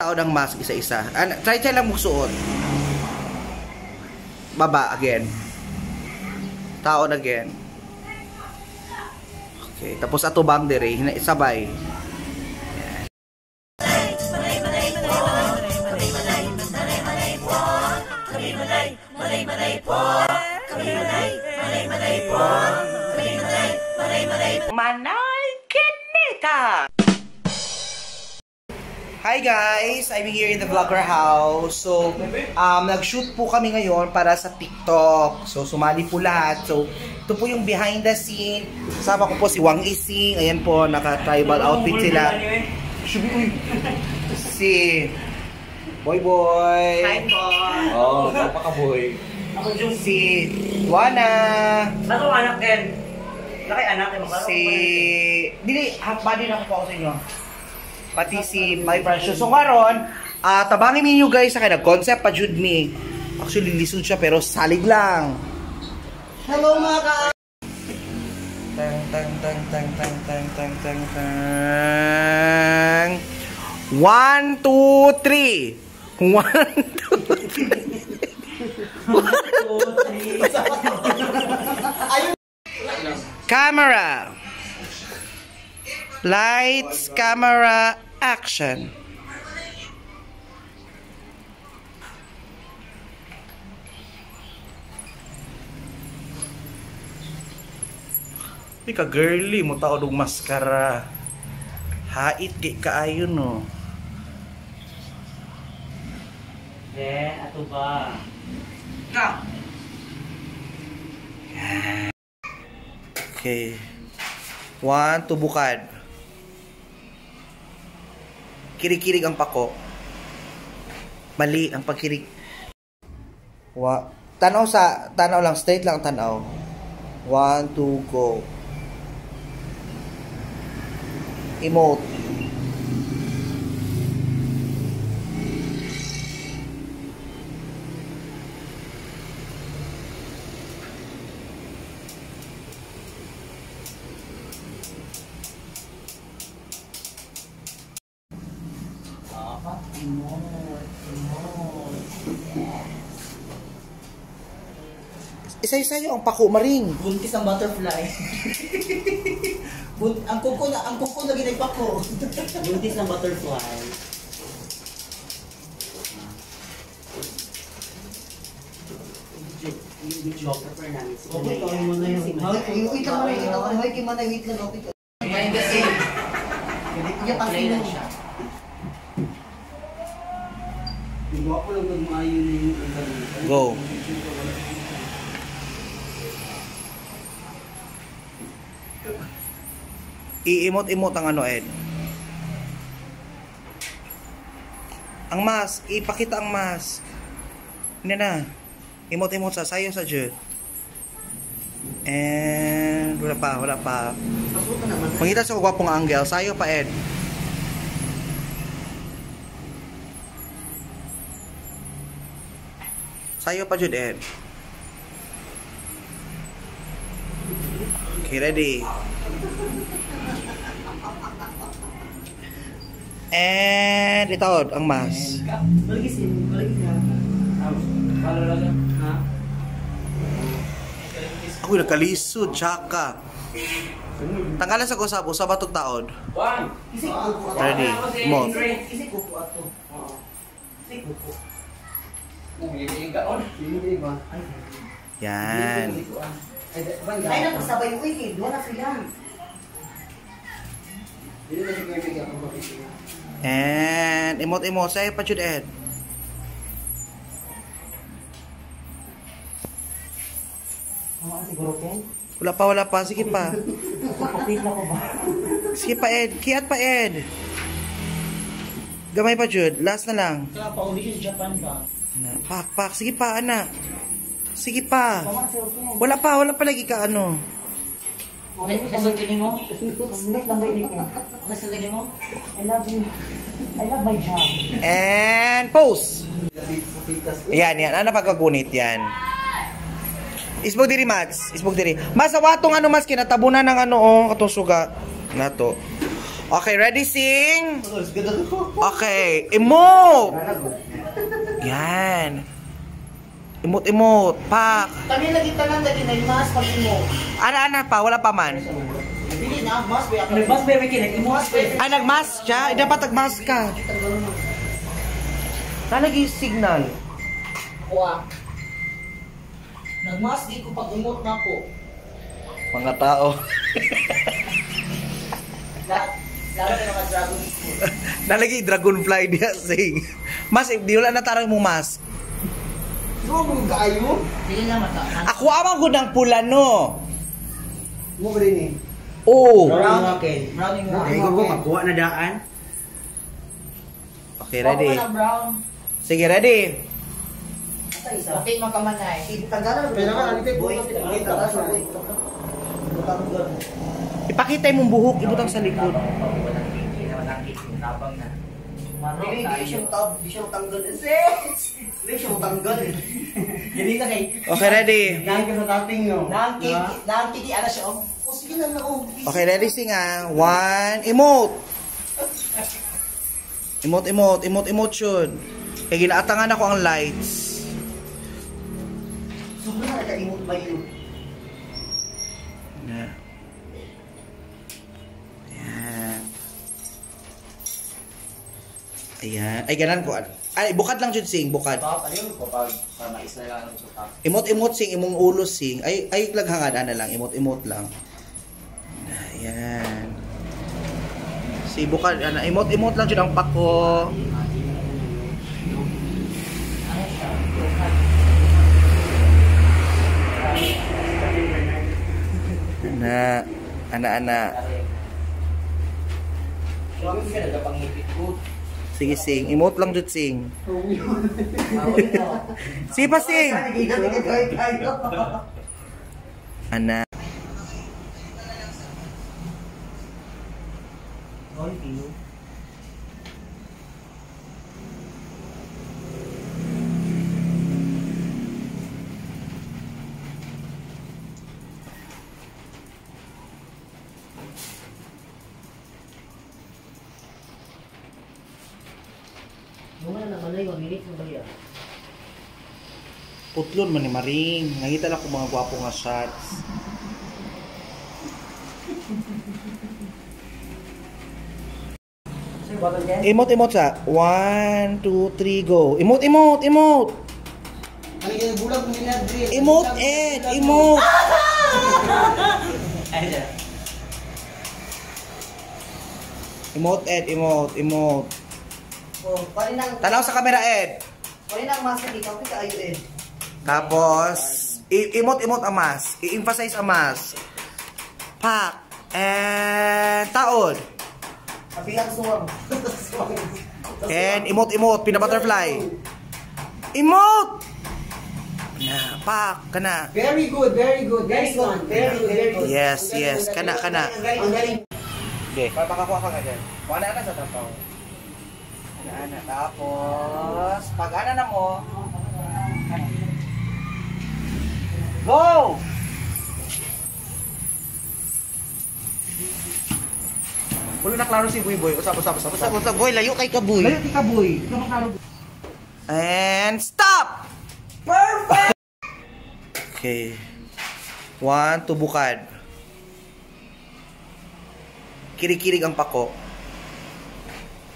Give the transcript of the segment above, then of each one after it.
Itaon ang mask isa-isa. Try try lang magsuot. Baba again. Taon again. Okay, tapos atubang dire, sabay. Manay Kinita! Hi guys! I'm here in the vlogger house. So, nag-shoot po kami ngayon para sa TikTok. So, sumali po lahat. So, ito po yung behind the scene. Kasama ko po si Wang Ising. Ayan po, naka-tribal outfit sila. Si Boy Boy. Hi po. Oh, napaka-boy. Si Juana. Ako anak din. Laki anak eh. Si... Dili, half body na po ako sa inyo. Pati si My Precious. So karon, tabangin ninyo guys sa kaya nag-concept pa jud ni. Actually lisod siya pero salig lang. Hello mga ka. Tang tang tang tang tang tang tang tang tang. 1 2 3. 1 2 3. 1 2 3. Camera. Lights, camera, action. Di ka girly mo tao og maskara. Hait di kaayo no. Then ato ba? Na. Okay. 1, 2, bukad. Kirig-kirig ang pako. Mali ang pagkirig. Tanaw sa, tanaw lang, straight lang tanaw. 1, 2, go. Emote. Isa-isa yung ang pako maring. Buntis ang butterfly. Ang kuko na ginay pako. Buntis ang butterfly. Yung videographer namin si Manay. Wait lang, wait lang. Hoy, kay Manay, wait lang. Okay. Behind the scene. Iya Play lang siya. Go. I-emote-emote ang ano, Ed. Ang mask. Ipakita ang mask. Hindi na. Emote-emote sa sayo sa Jude. And wala pa, wala pa. Mangita sa gwapong angle. Sayo pa, Ed. Sayo pa, Jude, Ed. Okay, ready. And ito ang mask. Ako nagkalisod, tsaka. Tanggalan sa kusab, usab atong taon. Ready, mo. Yan. Ay, napasabay yung wiki. Doon na sila. And emote-emote. Sa'yo pa, Jude Ed. Wala pa, wala pa. Sige pa. Sige pa, Ed. Kiat pa, Ed. Gamay pa, Jude. Last na lang. Kaya pa uli sa Japan ba? Pak, pak. Sige pa, anak. Sige pa. Wala pa, wala pa lagi ka ano. Nasulti mo? Nasulti mo? I love you. I love my job. And pose. Yan, yan. Ano pagkagunit yan? Isbog diri, Mats. Isbog diri. Mas, watong ano, mas kinatabunan ng ano, oh, katong suga. Nato. Okay, ready, sing? Okay, emote! Yan. Emote, emote. Pak. Kami lagi tanan lagi na mas pag imo. Ana, ana pa, wala pa man. Dili na mas ba ako. Mas ba may kinig? Mas ba. Ay, nag-mask siya. Eh, dapat nag-mask ka. Nalagi signal. Ako ah. Nagmas di ko pag umot na ko. Mga tao. Lahat lalo na mga dragon fruit. Nalagi dragonfly diya sing. Mas di wala na tarang mo mask. Mo mo kaayo? Dili lang mata. Ako amang gud ang pula no. Mo ba rin eh? Oo. Brown. Brown yung Ay, ko makuha na daan. Okay, ready. Ako na brown. Sige, ready. Pati makamanay. Ipakita imong buhok, ibutang sa likod. Walang kiki, walang kiki. Tabang na. Dili siya tab, di siya tanggal. Dili siya tanggal. Dili na kay. Okay, ready. Nang ka sa tapping no. Nang kiki, nang kiki ana siya oh. Oh sige lang na oh. Okay, ready sing ah. One, emote. Emote, emote, emote, emote yun. Kaya ginaatangan ako ang lights. Sobrang nakaimot ba yun? Na. Ayan. Ayan. Ay, ganan ko. Ay, bukad lang jud sing, bukad. Baka ano yun kapag para maisla lang ang suka. Emote, emote sing, imong ulo sing. Ay, ay, laghangad, ana lang. Emote, emote lang. Ayan. Si bukad, ana, emote, emote lang jud ang pako. Na, ana, ana. Sige, sing. Emote lang jud sing. Sige pa, sing. Ana. Wala na malay, 1 minute mo ba yan? Putlon man ni Maring. Nangita lang ko mga gwapo nga shots. Sir, bottle din? Emote, emote sa. 1, 2, 3, go. Emote, emote, emote. Emote, Ed. Emote. Ay, sir. Emote, Ed. Emote, emote. Oh, parin ang Tanaw sa camera, Ed. parin ang mask dito, okay kaayo eh. Tapos, emote, emote ang mask. I-emphasize ang mask. Pak. And taod. Abi ang suwang. And emote, emote. Pina-butterfly. Emote! Na, pak. Kana. Very good, very good. Very good, very good, very good. Yes, yes. Kana, kana. Ang galing, ang galing. Okay. Para makakuha ka dyan. Wala na sa tapaw. Ana, ana. Tapos, pag ana na mo, go! Wala na klaro si Buy Boy. Usap, usap, usap. Usap, usap, boy, layo kay kaboy. Layo ka, Boy. And stop! Perfect! Okay. 1, 2, bukad. Kirikirig ang pako.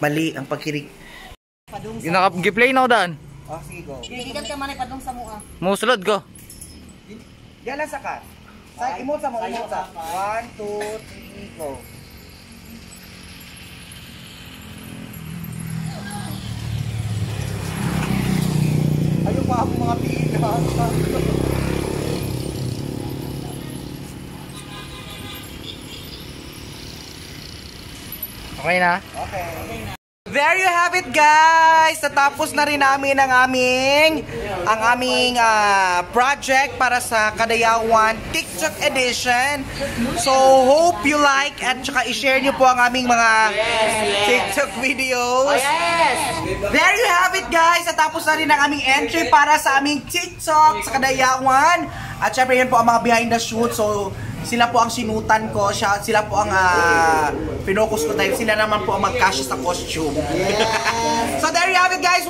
Mali ang pagkirig. Naka-play na ako daan. Oh, sige, go. Gigigan ka man ay padung sa mua. Musulod ko. Diyan lang sa ka. Sa, emote sa mo, emote sa. 1, 2, 3, go. Ayun pa ako mga pila. Okay na? Okay. There you have it, guys! Natapos na rin namin ang aming project para sa Kadayawan TikTok edition. So, hope you like at saka i-share niyo po ang aming mga TikTok videos. There you have it, guys! Natapos na rin ang aming entry para sa aming TikTok sa Kadayawan. At syempre, yan po ang mga behind the shoot. So, Sila po ang sinutan ko, sila po ang pinocus ko dahil sila naman po ang magkasya sa costume. So there you have it, guys.